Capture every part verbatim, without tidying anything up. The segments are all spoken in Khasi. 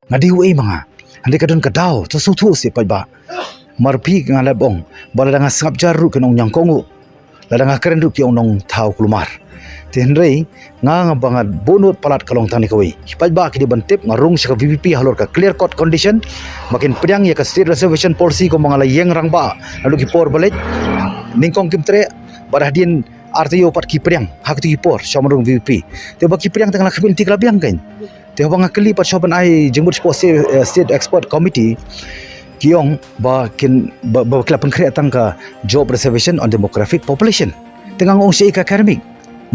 Nga dei uei ma nga. Hynrei ka don ka daw, to sngewthuh seh paidbah. Mar phi nga la ong ba lada nga sngap jar ruh kin ong nyngkong u. Lada nga kren ruh ki ong nongthaw kulmar. Te hynrei nga, nga ba nga buh nud palat ka long tang ne kawei. Ki paidbah ki dei ban tip, nga rung sha ka V P P halor ka clear cut condition ba kin pdiang ïa ka state reservation policy kumba nga la ïeng rangbah naduh ki por ba leit. Nyngkong kim treh, bad hadien ar taïew pat ki pdiang ha kito ki por, sha ban rung V P P. Te ba ki pdiang te nga la khmih lynti ka la biang kein. Te haba nga kylli pat sha ban ai jingmut shapoh state, eh, state expert committee, ki ong ba kin, ba, ba ki la pynkhreh tang ka job reservation on demographic population. Te nga ong shaei ka academic.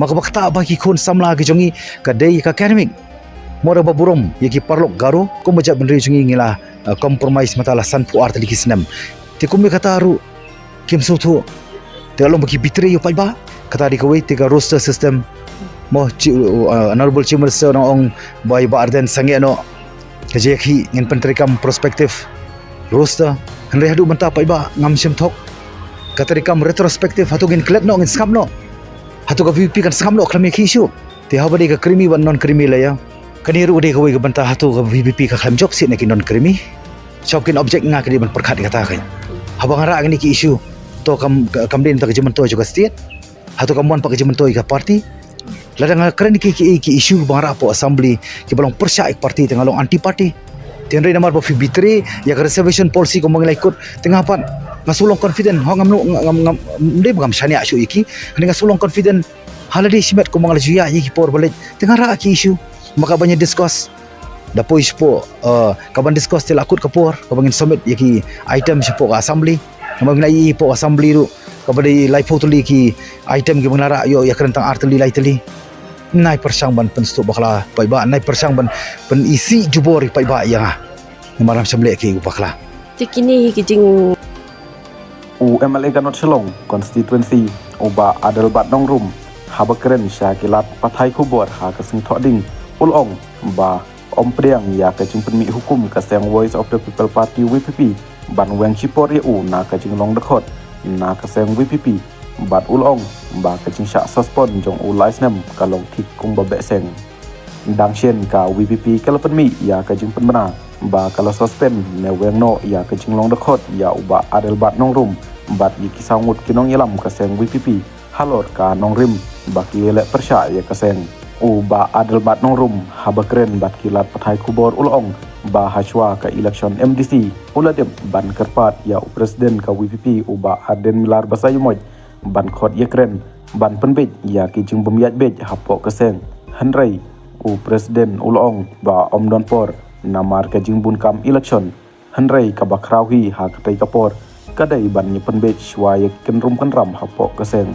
Ma kaba ktah ba ki khun samla ki jong ngi ka dei ka academic. Mo da ba burom ïa ki paralok Garo, kumba jaitbynriew jong ngi ngi la, eh, compromise mynta la sanphew ar tylli ki snem. Te kum ïa kata ruh kim sngewthuh. Te long ba ki betray ïa u paidbah. Kata dei kawei, te ka roster system. Mo chi, uh, Honorable Chief Minister u ong ba ïa Bah Ardent sangeh noh ka jingïakhih, ngin pyntreikam prospective roster. Hynrei haduh mynta paidbah ngam shym thok. Ka treikam retrospective, hato ngin klet noh, ngin sngap noh? Hato ka V P P kan sngap noh khlem ïakhih shuh? Te haba dei ka creamy bad non-creamy layer, kane ruh dei kawei ka bynta, hato ka V P P ka khlem jop sih na ki non-creamy? Shuwa kin object, nga ka dei ban pyrkhat ïa kata kein. Haba nga rah kine ki issue, to kam, kam dei na ka jingmyntoi jong ka state? Hato kam wan pat ka jingmyntoi ka party? Lada nga kren ki, ki, ki issue ba nga rah hapoh assembly kiba long pyrshah ïa ka party, te nga long anti party. Te hynrei namar ba phi betray ïa ka reservation policy kumba ngi la ïakut, te nga pat nga shu long confident. Ho, ngam, ngam, ngam, ngam dei ba ngam shaniah shuh ïa ki. Hynrei nga shu long confident. Ha lade shimet kumba nga la ju ïaid ïa ki por ba leit, te nga rah ki issue. Ma ka ban ïa discuss, da poi shapoh, eh, ka ban discuss te la kut ka por kaba ngin submit ïa ki item shapoh ka assembly. Namar ngi la ïohi hapoh assembly ruh, kaba dei laiphew tylli ki item kiba ngi la rah, ïoh ïakren tang ar tylli, lai tylli. Nai pyrshang ban pynsngewthuh bakla paidbah, nai pyrshang ban pynisih jubor ïa paidbah ïa nga. Namar ngam shym leh kiei kiei bakla. Te kine hi ki jing U M L A ka North Shillong constituency, u Bah Adelbert Nongrum, haba kren sha ki lad pathai khubor ha ka sngi Thohdieng, u la ong ba ym pdiang ïa ka jingpynmih hukum ka seng Voice of the People Party, V P P, ban weng shipor ïa u na ka jinglong dkhot na ka seng V P P, bad u la ong ba ka jingshah suspend jong u lai snem ka long thik kumba beh seng. Dang shen ka V P P ka la pynmih ïa ka jingpynbna ba ka la suspend ne weng noh ïa ka jinglong dkhot ïa u Bah Adelbert Nongrum bad ïa ki saw ngut ki nongïalam ka seng V P P halor ka nongrim ba ki leh pyrshah ïa ka seng. U Bah Adelbert Nongrum haba kren bad ki lad pathai khubor u la ong ba hashwa ka election M D C u la dep ban kyrpad ïa u president ka V P P, u Bah Ardent Miller Basaiawmoit, ban khot ïakren ban pynbeit ïa ki jingbym ïaid beit hapoh ka seng. Hynrei u president u la ong ba ym don por namar ka jingbun kam election. Hynrei kaba khraw hi ha katei ka por ka dei ban ïa pynbeit shwa ïa ki kynrum kynram hapoh ka seng.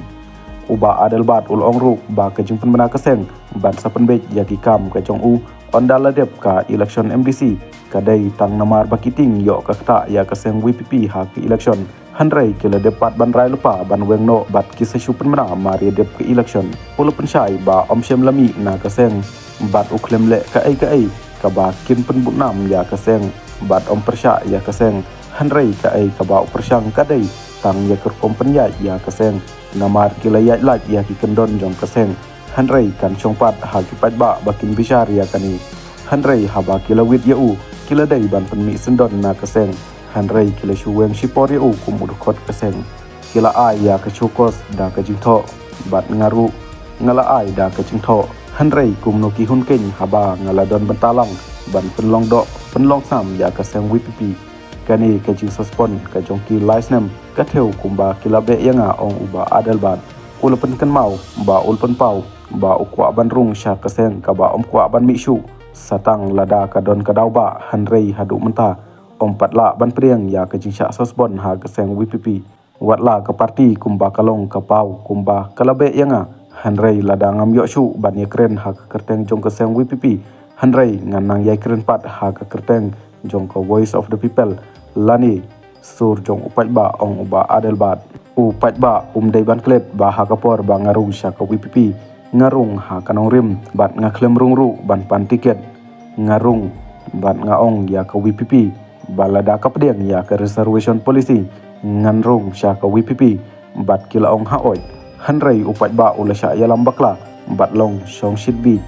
U Bah Adelbert u la ong ruh ba ka jingpynbna ka seng ban sa pynbeit ïa ki kam ka jong u ynda la dep ka election M D C ka dei tang namar ba ki tieng ïoh ka ktah ïa ka seng V P P ha ka election. Hynrei ki la dep pat ban rai lypa ban weng noh bad ki sa shu pynbna mar ïa dep ka election. U la pynshai ba ym shym la mih na ka seng bad u khlem leh kaei kaei kaba kin pynbun nam ïa ka seng bad ym pyrshah ïa ka seng. Hynrei kaei kaba u pyrshang ka dei tang ïa ka rukom pynïaid ïa ka seng namar ki la ïaid lait ïa ki kyndon jong ka seng. Hynrei kan shong pat ha ki paidbah ba kin bishar ïa kane. Hynrei haba ki la wit ïa u ki la dei ban pynmih syndon na ka seng. Hynrei ki la shu weng shipor ïa u kum u dkhot ka seng. Ki la ai ïa ka show cause da ka jingthoh bad nga ruh nga la ai da ka jingthoh. Hynrei kumno ki hun keiñ haba nga la don bynta lang ban pynlong doh pynlong sam ïa ka seng V P P. Kane ka jingsuspend ka jong ki lai snem ka thew kumba ki la beh ïa nga, ong u Bah Adelbert. U la pynkynmaw ba u la pynpaw ba u kwah ban rung sha ka seng kaba ym kwah ban mih shuh sa tang lada ka don ka daw bah, hynrei haduh mynta ym pat lah ban pdiang ïa ka jingshah suspend ha ka seng V P P. Wat la ka party kumba ka long ka paw kumba ka la beh ïa nga, hynrei lada ngam ïoh shuh ban ïakren ha ka kyrteng jong ka seng V P P, hynrei ngan nang ïai kren pat ha ka kyrteng jong ka Voice of the People lane sur jong u paidbah, ong u Bah Adelbert. U paidbah um dei ban klet ba ha ka por ba nga rung sha ka V P P nga rung ha ka nongrim bad nga khlem rung ruh ban pan tiket. Nga rung bad nga ong ïa ka V P P ba lada ka pdiang ïa ka reservation policy ngan rung sha ka V P P bad ki la ong haoid. Hynrei u paidbah u la shah ïalam bakla bad long shong shit bit.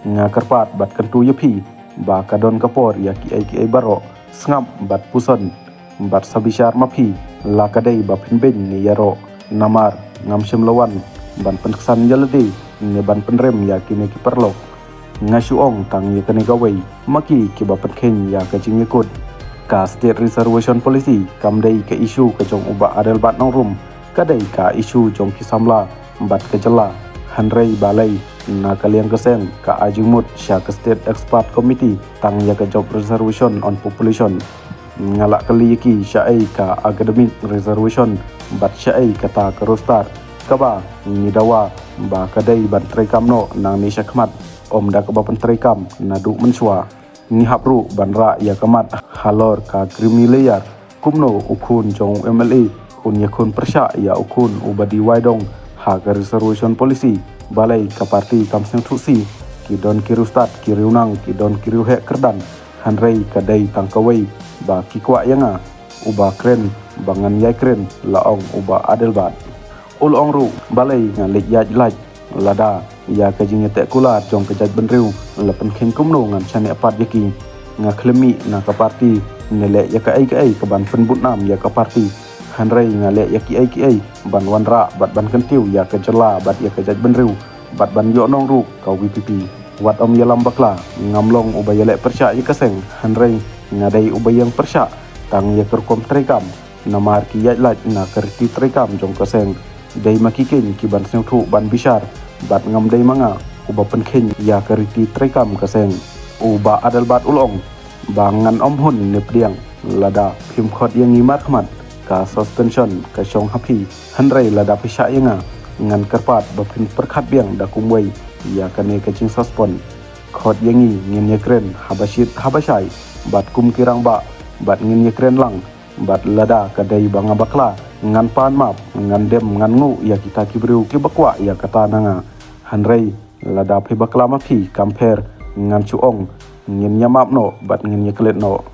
Nga kyrpad bad kyntu ïa phi ba ka don ka por ïa kiei kiei baroh, sngap bad puson bad sa bishar ma phi la ka dei ba phin beiñ ne ïaroh. Namar ngam shym la wan ban pynksan ïa lade ne ban pynrem ïa kine ki paralok. Nga shu ong tang ïa kane kawei, ma ki kiba pynkheiñ ïa ka jingïakut. Ka State Reservation Policy kam dei ka issue ka jong u Bah Adelbert Nongrum, ka dei ka issue jong ki samla bad ka jylla. Hynrei balei na ka liang ka seng ka ai jingmut sha ka State Expert Committee tang ïa ka Job Reservation on Population? Nga lah kylli ïa ki, shaei ka Academic Reservation bad shaei kata ka roster kaba ngi dawa ba ka dei ban treikam noh nangne shakhmat, ym da kaba pyntreikam naduh mynshuwa. Ngi hap ruh ban rah ïa ka mat halor ka creamy layer, kumno u khun jong u M L A un ïakhun pyrshah ïa u khun uba dei wai dong ha ka Reservation Policy. Balei ka party kam sngewthuh shi? Ki don ki riewstad, ki riewnang, ki don ki riewheh kyrdan. Hynrei ka dei tang kawei ba ki kwah ïa nga, uba kren ba ngan ïai kren, la ong u Bah Adelbert. U la ong ruh, balei nga leit ïaid lait lada ïa ka jingïateh kular jong ka jaitbynriew la pynkheiñ, kumno ngan shaniah pat ïa ki? Nga khlem mih na ka party ne leh ïa kaei kaei kaban pynbud nam ïa ka party. Hynrei nga leh ïa kiei kiei ban wanrah bad ban kyntiew ïa ka jylla bad ïa ka jaitbynriew bad ban ïoh nong ruh ka V P P. Wat ym ïalam bakla, ngam long uba ïaleh pyrshah ïa ka seng, hynrei nga dei uba ïeng pyrshah tang ïa ka rukom treikam. Namar ki ïaid lait na ka riti treikam jong ka seng, dei ma ki keiñ kiban sngewthuh ban bishar, bad ngam dei ma nga uba pynkheiñ ïa ka riti treikam ka seng. U Bah Adelbert u la ong ba ngan ym hun ne pdiang lada phim khot ïa ngi markhmat, ka suspension ka shong ha phi. Hynrei lada phi shah ïa nga, ngan kyrpad ba phin pyrkhat biang da kumwei ïa kane ka jingsuspend. Khot ïa ngi, ngin ïakren haba shit haba shai bad kum ki rangbah, bad ngin ïakren lang. Bad lada ka dei ba nga bakla, ngan pan map, ngan dem ngan nguh ïa kita ki briew kiba kwah ïa kata na nga. Hynrei lada phi bakla ma phi, kam pher, ngan shu ong, ngin ïamap noh bad ngin ïaklet noh.